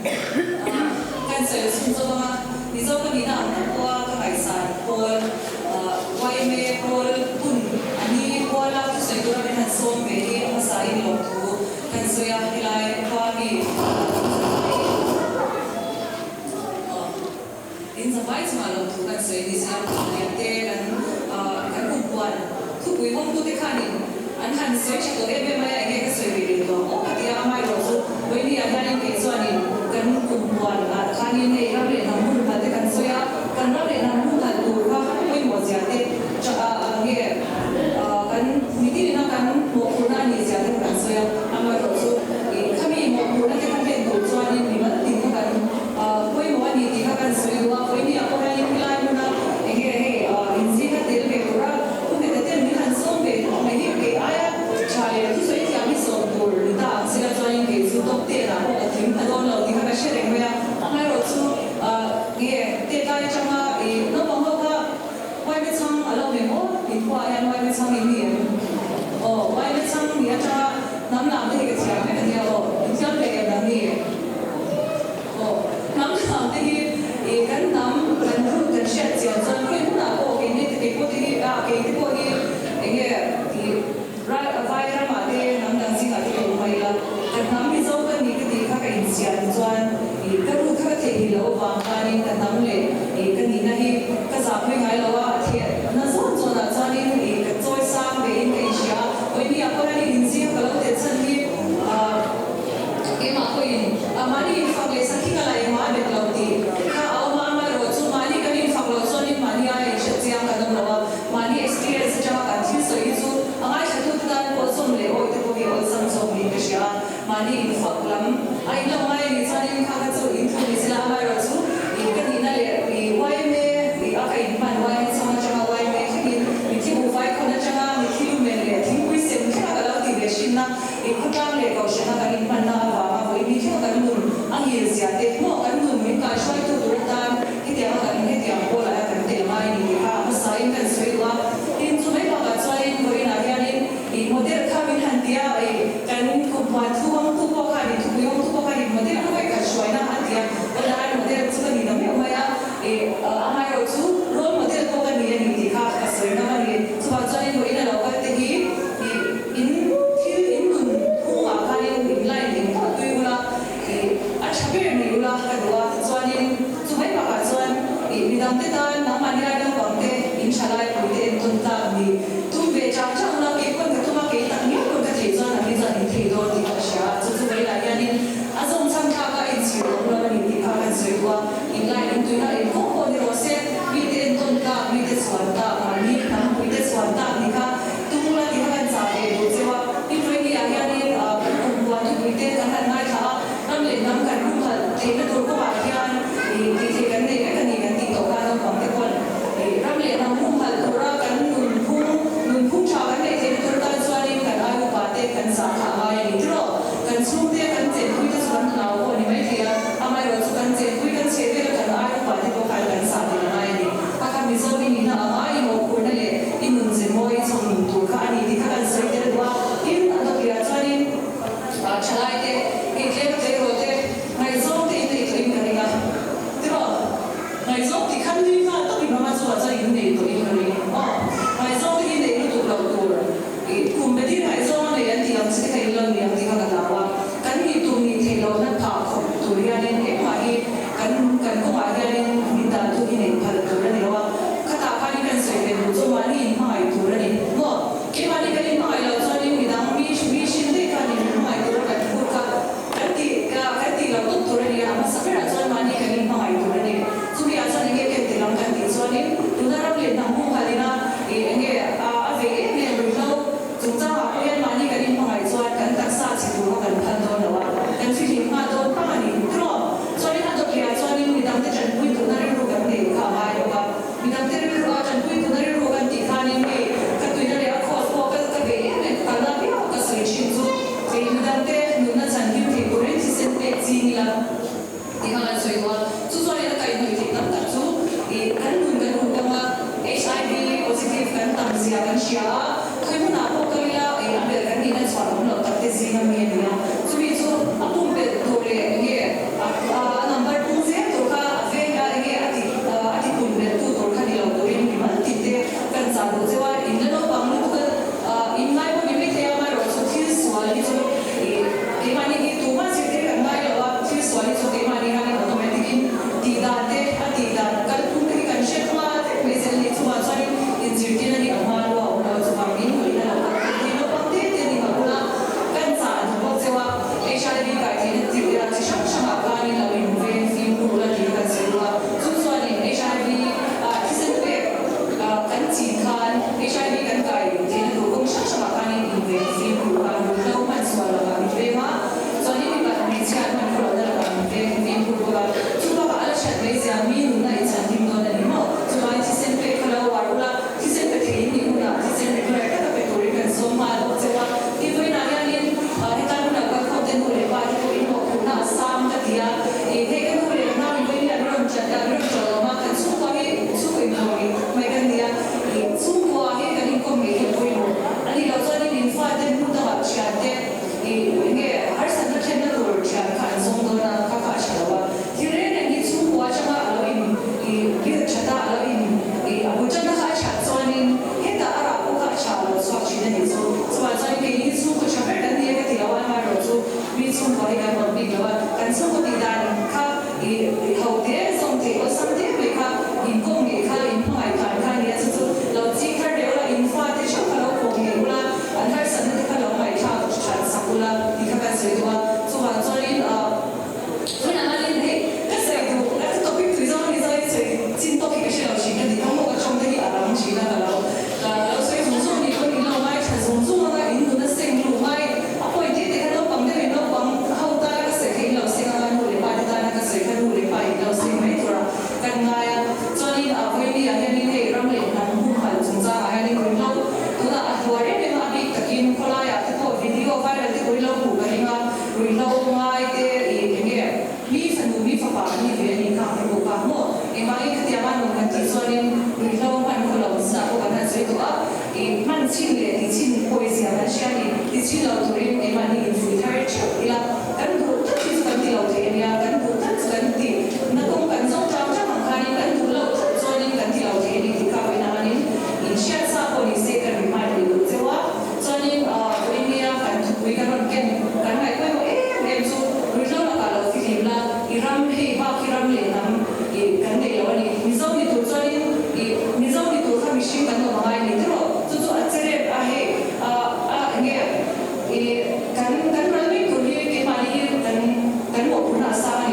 Kan sawi chhun zawk ang a, Mizo ka nihna ang tak pawha ka ngaihsan pawl yma pawl hun a ni kuala thusawi tura min han sawm ve hi a hmasa in lawmthu kan sawi a, helai khua mi In zavai chungah lawmthu kan sawi ni sila lian te kan kan kumpuan thupui hawngtute khanin an han sawi tha tawh em em mai a, enge ka sawi ve leh tawh ang aw ka ti a, amaherawh chu Vawinia hianin kei chuanin kan kumpuan ah khanin hei ram leh hnam hun hal te kan sawi a, kan ram leh hnam hun hal tur kha pawimawh zia te nge kan mitin ina kan mawhphurhna a nih zia te kha kan sawi a, amaherawh chu khami mawhphurhna te kha hlen tur chuanin mimal tin kha kan Pawimawh a ni tih kha kan sawi duh a, Vawinia pawh hianin helai hmuna eng nge hei inzing a tel ve tura pu Hmeta ten min han sawm ve tawh mai hi kei aia tha leh thusawi thiam hi sawm tur ni ta ang sila chuanin kei chu top ten ah pawh ka thim pha dawn lo tih kha ka hre reng mai a, amaherawh chu nge tet lai atanga i naupang ho kha Uaime chhang a lo awm em aw? In khuaah hian uaime chhang in ni em? Aw, uaime chhang ni atanga hnam lam te hi ka thiam vek a nia aw, in thiam ve em nang ni? Aw, hnam lam te hi i kan hnam, kan hun kan hriat chian chuan khawi hmunah pawh kei ni te kei pawh te hi ah kei te pawh hi eng nge i rai vai ramah te hnam dang zingah te ka awm mai ila, ka hnam Mizo ka ni ka tih kha ka inchian chuan i ka ru kha ka theihnghilh loh avang khanin ka hnam leh i ka nihna hi ka zahpui ngai lo a, a theh na zawn zawnah chuanin i ka chawi sang vein ka inhria a, Vawinia pawh hian i inzing ka lo tel chhan hi ah. Keimah pawhin mahni infak leh sakhi ka la engmah a bet lo tih kha a awm a, amaherawh chu mahni kan infak loh chuanin mahni aia inhriat chiang kan awm lo a, mahni experience atanga kan thil sawi hi chu a ngaithlatute tan pawh zawm leh awi te pawh hi awlsam zawk niin ka hria a, mahni infak lam a in lo ngai a nih chuanin kha kha chu in thu ni sela, amaherawh chu ih ka nihna leh ih yma ih a ka inhman yma chhang atanga yma thlengin mitthi buhfai khawn atanga mitthi lumen leh thingpui sem thlenga ka lo tih ve hrinna. I khawtlang leh kohhrana kan inhmanna avanga vawiin thil kan nun a ngil zia te maw kan nun min kaihruaitu tur atan hetianga kan hetiang pawlah hian kan tel ngai a ni tih kha a hmasain kan sawi duh a. Tin, chu mai bakah chuanin vawiinah hianin i model kha min han ti a, i kan kumhmuan thu hawngtu pawh khan i thupui hawngtu pawh khan i model kha vawi khat hruaina a ti a, vawiinah hian model chu ka ni ta meuh mai a, i amaherawh chu role model pawh ka ni a ni tih kha ka sawi ngam a ni. Chuvang chuanin vawiin a lo kal te hi i In thil in nun phungah khanin in line eng pawh tui ula, ih a tha ber ni ula ka duh a, tichuanin chu mai bakah chuan ih midangte tan nangmahni lai naupangte in tha lai puite entawn tlak ni tum ve chang chang ula, kei pawn ka tum a, kei tak ngiau pawn ka theih chuan an ni chuan in thei dawn tih ka hria a, chu chu mai lah hianin a zawm chhan thlak a inchhir awm lo a ni tih kha kan sawi duh a, in line in tuina eng pawh pawh ni rawh se, mite entawn tlak, mite chhuan tlak, mahni hnam puite chhuan tlak ni kha. Tumla tih kha kan chah ve duh cheu a, i Trainee ah hianin kan kumpuan thupui te kan han ngaithla a, ram leh hnam kan humhalh theihna tur kawngah hian tih theih kan nei vek a ni kan tih tawh kha naupang te pawn ram leh hnam humhalh tura kan nunphung nunphung tha kan neih theihna tur tan chuanin kan ai upa te kan zah kha a ngai a ni tiraw? Kan chhungte kan chenpui te chu kan hlau pawh a ni maithei a, amaherawh chu kan chenpui kan chheh vela kan ai upa te pawh khan kan zah tel a ngai a ni. A kha Mizo i nihna anga i mawhphurhna leh i nun ze mawi i chhawm nun tur kha a ni tih kha kan sawi tel duh a. Tin, a dawtliah chuanin thalai te, hei tlem a tleirawl te, ngaihzawng te in nei tawh in ka ring a. Tiraw? Ngaihzawng tih khan nui nghal tawp in rama chungah chuan in nei tawh in ka ring. Aw, ngaihzawng te hi neih lutuk loh tur. I kum betin ngaihzawng a nei an tih ang chi te kha in lo ni ang tih kha ka hlau a. Kan nih tur nih theih loh na phah khawp tur hianin engmah hi kan kan kawngah hianin min dan tu hi neih phal tur a ni lo a, khatah khanin kan sawi ve duh chu mahni inhmangaih tur a ni maw? Keimahni kan inhmangaih loh chuanin midang mi mi hrim daih khanin min hmangaih tura kan phur kha kan tih kan tih loh tawp tur a ni a, a hmasa berah chuan mahni kan inhmangaih tur a ni. Chumi ah chuan enge ken tel ang kan tih chuanin tuna ram leh hnam humhalh ina ih enge a vei em em ruihhlo Chungchangah pawh hian mahni kan inhmangaih chuan kan taksa chhe tur kha kan phal dawn lo a, kan fihlim nghal dawn pang a ni. Tiraw? Chuanin a dawtliah chuanin midangte tanpui duhna rilru kan nei kha a ngai bawk a. Midangte rilru a tanpui duhna rilru kan tih khanin hei ka tuina leh a cross pawh ka ka bei em em ka kalna viau ka sawi thin chu kei midangte nunna chhan him thei turin thisen pek ching ila tih kha kan sawi duh a. Chu chuanin a kaihhnawih theih tam tak chu ih kan nun kan hun kawng a, HIV positive kan tam zia kan hria a, khawi hmunah pawh kal ila ih a bel kan nihna chhuah awm loh tak te zing a mi a ni a. Chumi chu a pumpelh tur leh enge a Engvangin khatianga nun kan tih chuanin ruihhlo hman khaw lo zah pawh kan han sawi tawh a, i hman chin leh ti chin pawizia kan hria a ni. Ti chin lo turin keimahni infuih thar theuh ila, kan duh tak hi chu kan ti lo thei a nia, kan duh tak chu kan ti na kawng kan zawng chang chang ang khanin kan duh loh tak chuanin kan ti lo thei a ni tih kha vawiin angin inhriat sa pawh ni se kan remind leh duh cheu a. Chuanin vawiin nia kan thupui kan rawn ken kan ngaih pawimawh em em chu ruihhlo lakah lo fihlim la, i ram hei bak hi ram leh hnam i kan nei lo a ni. Mizo ni tur chuanin i Mizo ni tur kha mihring kan awm angai ni tiraw? Chu chu a cherep a hei a a enge i kan kan ral mai tur hi keimahni hi kan kan mawhphurhna a sang a ni.